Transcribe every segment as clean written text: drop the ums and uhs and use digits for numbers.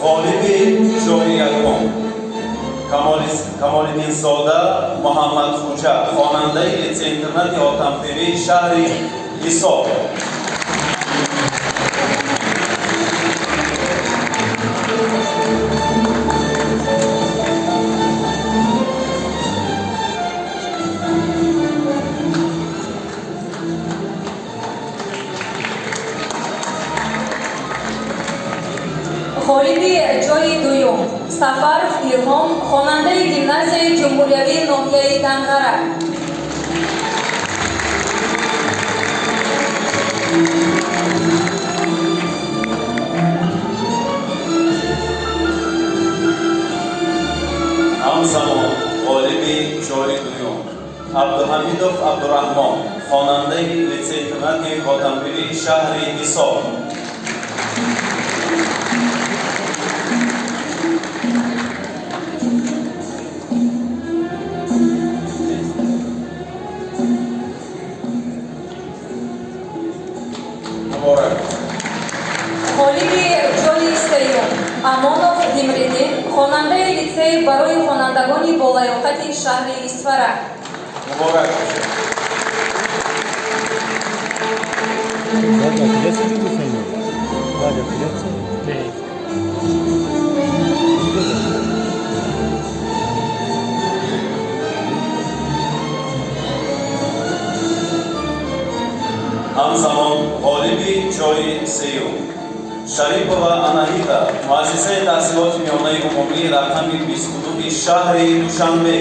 Ғолиби ҷои якум Камолиддинзода Муҳаммадхуҷа, хонандаи литсей-интернати Ҳотампирии шаҳри Ҳисор. Ғолиби ҷои дуюм Сафаров Илҳом, хонандаи гимназияи ҷумҳуриявии ноҳияи Данғара. Ҳамзамон ғолиби ҷои дуюм Абдуҳамидов Абдураҳмон, хонандаи литсей-интернати Ҳотампирии шаҳри Ҳисор. Муборак. Ғолиби ҷои сеюм Амонов Димриддин, хонандаи литсей барои хонандагони болаёқати шаҳри Исфара. Муборак бошад. Владя, придется что-то? Владя, придется? Не. Ҳамзамон ғолиби ҷои сеюм Шарипова Анаҳита, муассисаи таҳсилоти миёнаи умумӣ рақами 22 шаҳри Душанбе.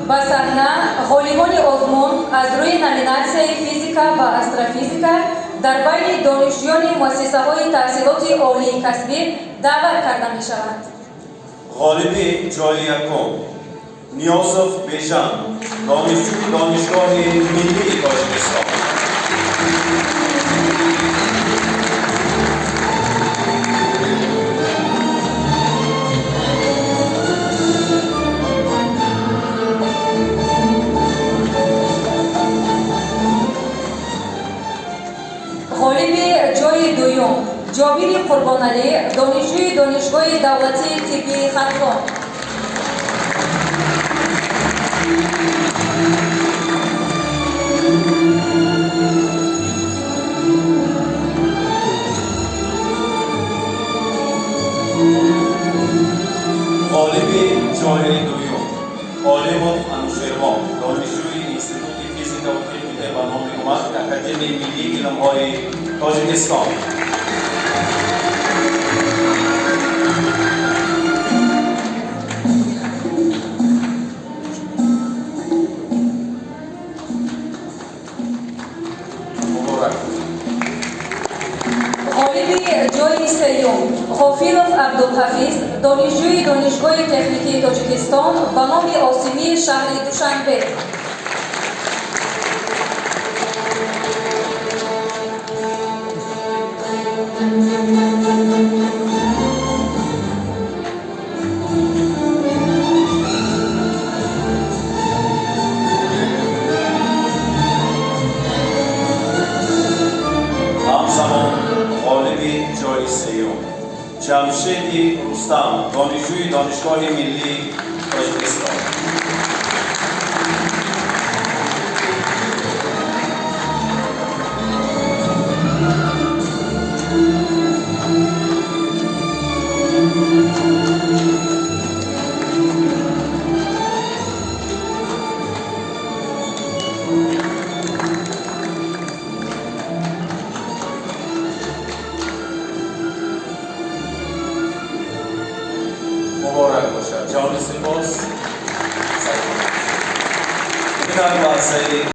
Ба саҳна ғолибони озмун аз рӯи номинатсияи физика ва астрофизика дар байни донишҷӯёни муассисаҳои таҳсилоти олии касбӣ даъват карда мешаванд. Ғолиби ҷои якум Ниёзов Бежан, донишҷӯи Донишгоҳи миллии Тоҷикистон. Ғолиби ҷои дуюм Ҷобири Қурбоналӣ, донишҷӯи Донишгоҳи давлатии тиббии Хатлон. Ғолиби ҷои дуюм Олимов Анушервон, донишҷӯи Институти физикаву техника ба номи Умар Академияи миллии илмҳои Тоҷикистон. Муборак. Ғолиби ҷои сеюм Ғофилов Абдулҳафиз, донишҷӯи Донишгоҳи техникии Тоҷикистон ба номи Осимии шаҳри Душанбе. Ҳамзамон ғолиби ҷои сеюм Ҷамшеди Рустам, донишҷӯи Донишгоҳи миллии Тоҷикистон. Муборак бошад. Ҷони сипос. Инак лаҳзаи